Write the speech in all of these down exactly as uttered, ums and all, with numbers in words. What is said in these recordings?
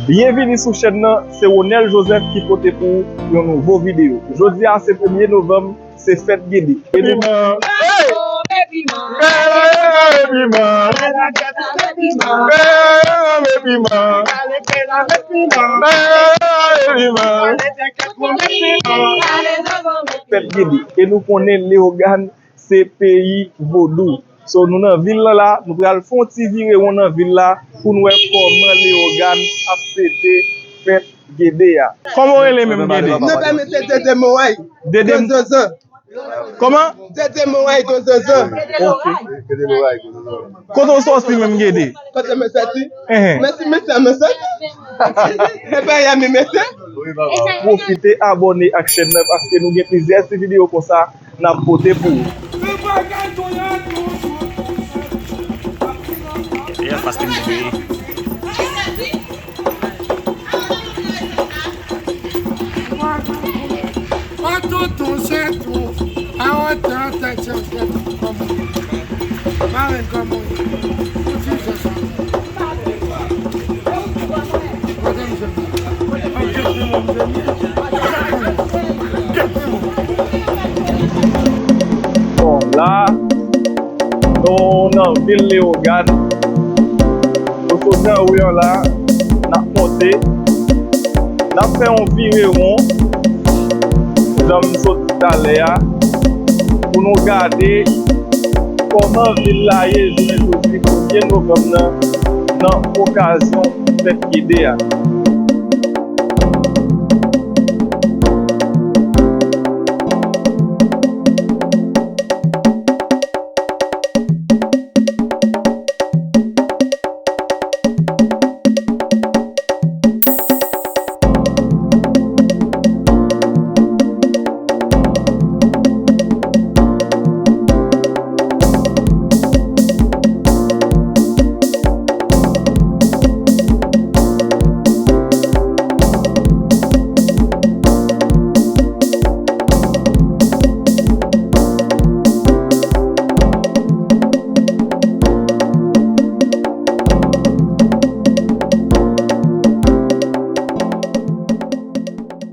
Byenvini sou chèn nan, se Ronel Joseph ki pote pou ou yon nouvo videyo. Jodi a se premye novanm, se fèt Gede. E nou... Piman. Hey! Piman. Hey, piman. Hey, piman. Hey, piman. Fèt Gede. E nou konnen Leyogàn se peyi vodou. So, nou nan vil lan la, nou pral fè yon ti virewon nan vil la pou n wè kòman Leyogàn ap fete fèt Gede a. Kòman w rele menm, Gede? Non, pa mesye Dede Moray. Dede Gonzozo. Kòman? Dede Moray Gonzozo. Ok. Kote w sòti menm, Gede? Kote mwen sòti? Ehe. Mwen se mesye mwen sòti. E pa Miami mesye. Pwofite abòne ak chèn nan paske nou gen plizyè ti videyo konsa n ap pote pou ou. Yeah, fasting today. An tonton se tou. A wotè an tèt se yon tèt kòm. Maren kòm ou ye. Ou ti jè sa. Bon, la, nou nan vil Leyogàn. Nou sot nan ri an la, n ap monte. N ap fè yon virewon, jan m sot di talè a, pou nou gade kòman vil la ye jounen jodi premye novanm nan, nan okazyon fèt Gede a.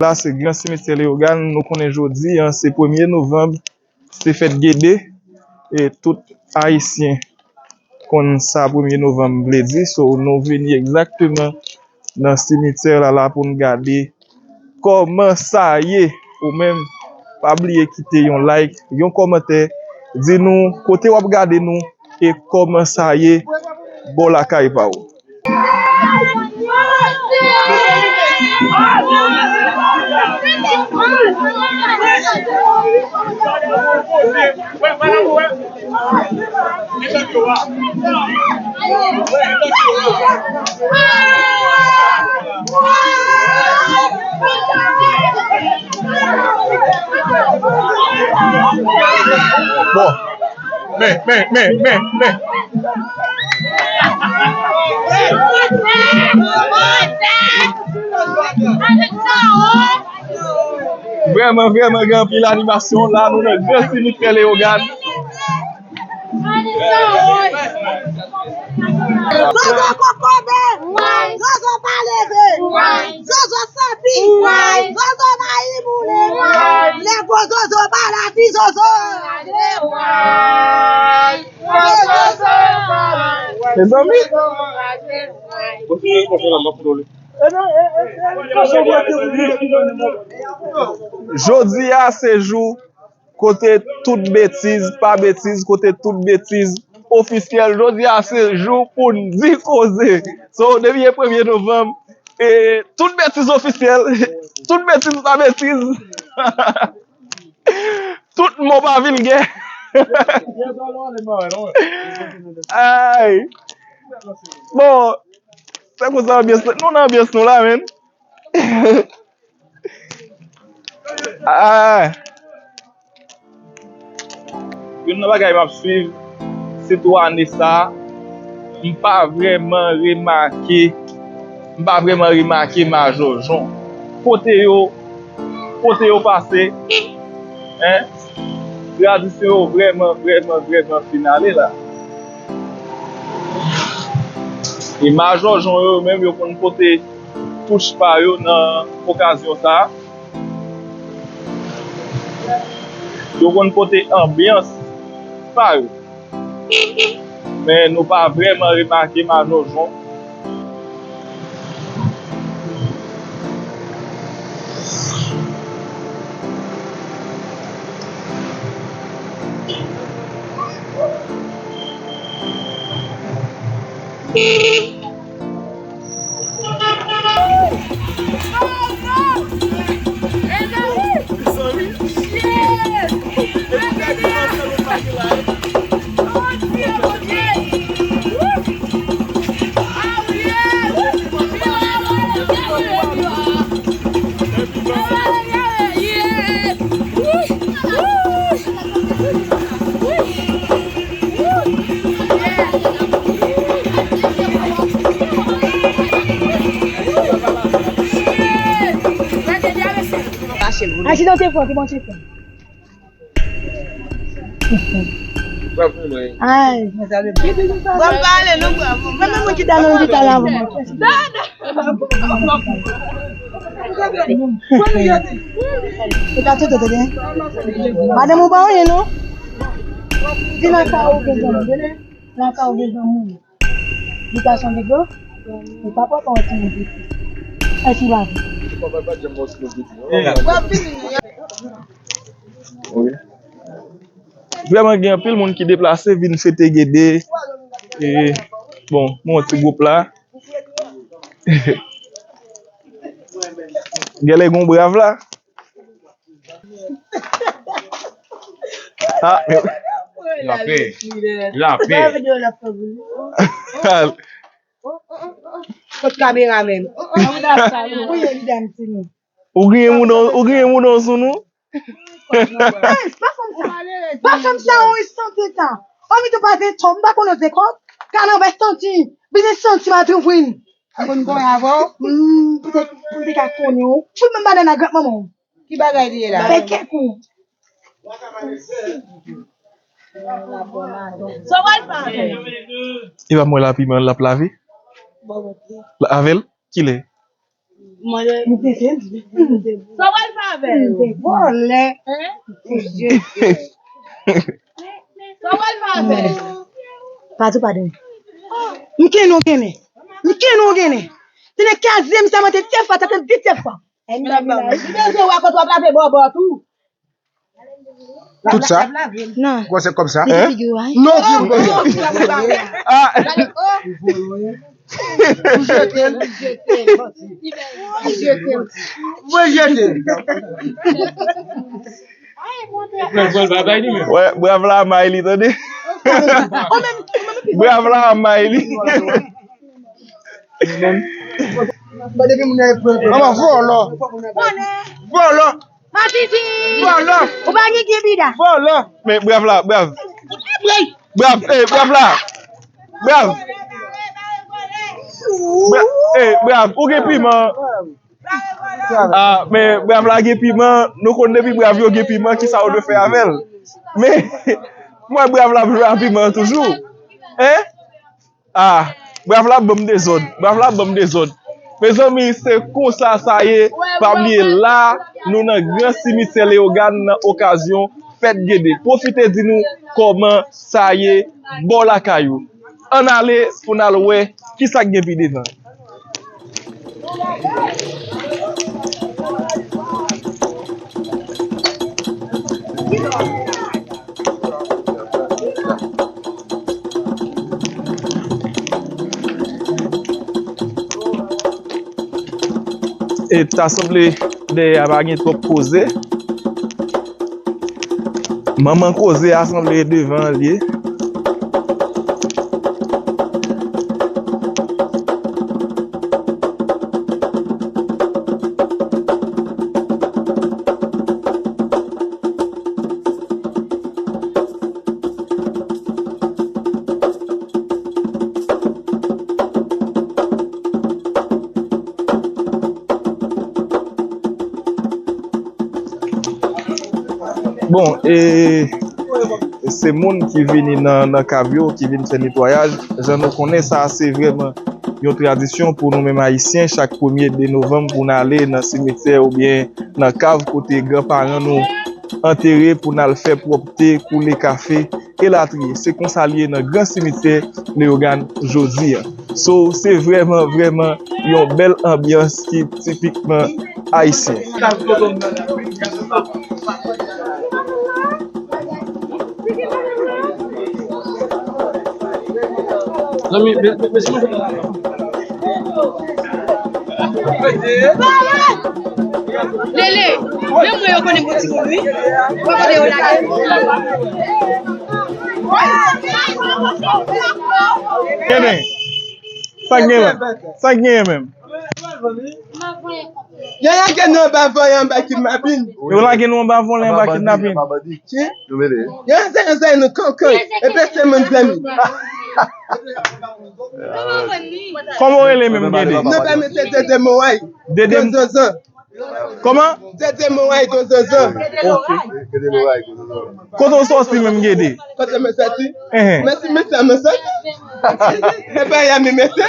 La se gran simityè Leyogàn. Nou konnen jodi a se premye novanm, se fèt Gede, e tout Ayisyen konn sa premye novanm vle di. So, nou vini egzakteman nan simityè la, la pou n gade kòman sa ye. Ou menm, pa bliye kite yon like, yon kòmantè, di nou kote w ap gade nou e kòman sa ye bò lakay pa w. Bon. Men, men, men, men, men. Vrèman, vrèman gen anpil animasyon la, nou nan gran simityè Leyogàn. Zozo kokobe, zozo pa leve, zozo santi, zozo mayi boule, lè gwo zozo pa la ti zozo. Mezanmi. Jodi a se jou kote tout betiz, pa betiz, kote tout betiz ofisyèl. Jodi a se jou pou n di koze. So, depi e premye novanm, e tout betiz ofisyèl, tout betiz pa betiz. Tout mo pa vilgè. Ay. Bon, se konsa anbyans la. Nou nan anbyans nou la, menn. Ah. Youn nan bagay m ap swiv, sitou ane sa a, m pa vrèman remake, m pa vrèman remake Majò Jon. Kote yo, kote yo pase, en, tradisyon yo vrèman, vrèman, vrèman fin ale la. E Majò Jon yo, yo menm, yo konn pote touch pa yo nan okazyon sa a. Yo konn pote anbyans pa yo. Men nou pa vrèman remake Majò Jon. Asidante fò, ki bon ti fò. Ay. Mwen pale, non, bravo. Mwen menm mwen ki ta nan lopital la, mwen. E pa tout, tout, tout, hein? Madanm ou pa anyen, non? Di nan ka ou gen zanmi, vini. Nan ka ou gen zanmi. Li ka chanje gwo? Li pa papa ou ti moun piti. Èske li pa vre? Wi. Vrèman gen anpil moun ki deplase vin fete Gede. E, bon, mwen ti gwoup la. Genlè gon brav la. Ah, men lapè. Lapè. Kot kamera menm? Ou griyen moun nan, ou griyen moun nan sou nou? Hey, pa fè m sa. Pa fè m sa, on sante ta. Anvi tou pa zen tò, m pa konn zen kòb. Ka nan vè santi. Biznis santi ma tou vin. Ou konn konn avè w? Hmm, poutèt, poutèt ka konnen w. Fout menm banana grann manman w. Ki bagay li ye la? Fè kèk ou. Sa w al fè avè l? E pa mwen la piman l ap lave? Avè l? Kilè? Mwen te di. Sa w al fè avè l? Vòlè. Hein? Sa w al fè avè l? Patou pa dòmi. M kenbe w kenbe. M kenbe w kenbe. Tande kazye m sa mwen te tèt fwa, sa te di tèt fwa. Li bezwen wè kote w ap lave bòbò tou. Tout sa? Non. Kòman se kòb sa? Hein? Non, vye m konsa. Ah. Ou jete l. Ou jete l. Mwen jete l. Wè, brav la may li, tande. Brav la may li. Manman, vòlò. Vòlò. Matiti! Vòlò. Ou pa gen gen bida. Vòlò. Men, brav la, brav. Brav, eh, brav la. Brav. Bra-, eh, brav, ou gen piman. Ah, men brav la gen piman, nou konn depi brav yo gen piman, kisa yo dwe fè avè l. Men, mwen brav la ap jwe a piman toujou. Hein? Ah, brav la ap ban m dezòd, brav la ap ban m dezòd. Mezanmi, se konsa sa ye, pa bliye la, nou nan gran simityè Leyogàn nan okazyon fèt Gede. Pwofite di nou kòman sa ye bò lakay ou. Ann ale pou n al wè kisa k gen pi devan. E ta sanble dèyè a pa gen twòp koze. Manman koze a sanble devan an l ye. Bon, e se moun ki vini nan, nan kav yo, ki vin fè netwayaj. Jan nou konnen, sa a se vrèman yon tradisyon pou nou menm Ayisyen, chak premye de novanm pou n ale nan simityè oubyen nan kav kote granparan nou antere pou n al fè pwòpte, koule kafe, elatriye. Se konsa l ye nan gran simityè Leyogàn jodi a. So, se vrèman, vrèman yon bèl anbyans ki tipikman ayisyen. Zanmi, be- be- be- Lele, menm mwen yo konnen m gon timoun, wi. Mwen konnen yo lage. Kene, sa k genyen? Sa k genyen menm? Yo lage nou anba vòlè, anba kidnapin. Yo lage nou anba vòlè, anba kidnapin. Ki? Yo se, yo se nou kankan. Epi se moun zanmi. Kòman w rele menm, Gede? Non, pa mete Dede Moway. Dede Gonzozo. Kòman? Dede Moway Gonzozo. Ok. Kote w sòti menm, Gede? Kote mwen sòti? Ehe. Mwen si mwen sa mwen sòti. E pa ya mi mete.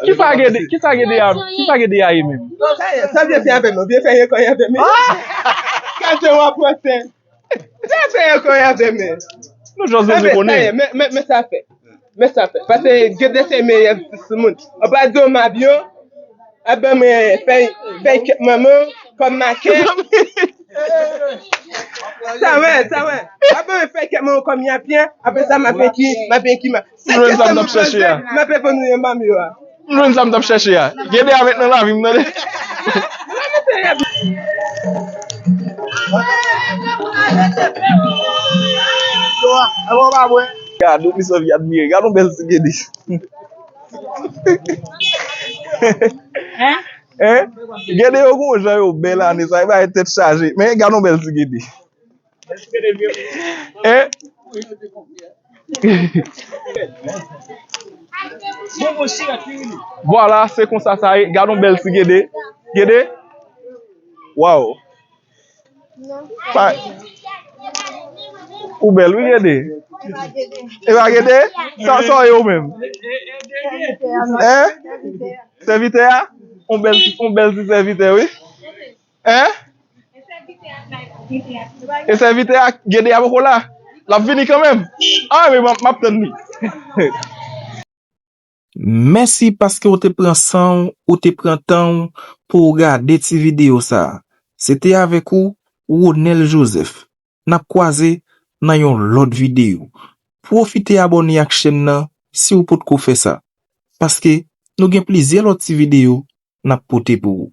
Kisa Gede, kisa Gede a, kisa Gede a ye menm? Sa ye, sa vye fè avè mwen, vye fè ye kòy avè mwen. Kase w ap pran tè. Vye fè ye kòy avè mwen. Nou jòs bezwen konnen. Men, men, men sa fè. Men sa fè. Paske Gede se meyè sou moun. Ou pa di w m ap yo. Ap ban mwen fèy, fèy kèk manman kòm makè. Sa wè, sa wè. Ap ban mwen fèy kèk manman kòm yapyè. Apre sa, m ap enki, m ap enki ma. M jwenn sa m t ap chèche a. M ap evanouye manm yo a. M jwenn sa m t ap chèche a. Gede avèk nan lavi m, tande. Gade, misye anvi admire. Gade yon bèl ti Gede. Hein? Gede yo gon jan yo bèl ane sa, e bay tèt chaje. Men gade yon bèl ti Gede. Hein? Vwala, se konsa sa ye. Gade yon bèl ti Gede. Gede? Waw. Pa- Ou bèl, wi, Gede. E pa Gede? Sa, sa w ye ou menm? Hein? Sèvitè a? On bèl, on bèl ti sèvitè, wi. Hein? E sèvitè a, Gede a poko la? L ap vini kanmenm? Ah, men m ap, m ap tann li. Mèsi paske w te pran san w, ou te pran tan w pou w gade ti videyo sa a. Se te avèk ou, Ronel Joseph. N ap kwaze nan yon lòt videyo. Pwofite abòne ak chèn nan si w potko fè sa, paske nou gen plizyè lòt ti videyo n ap pote pou ou.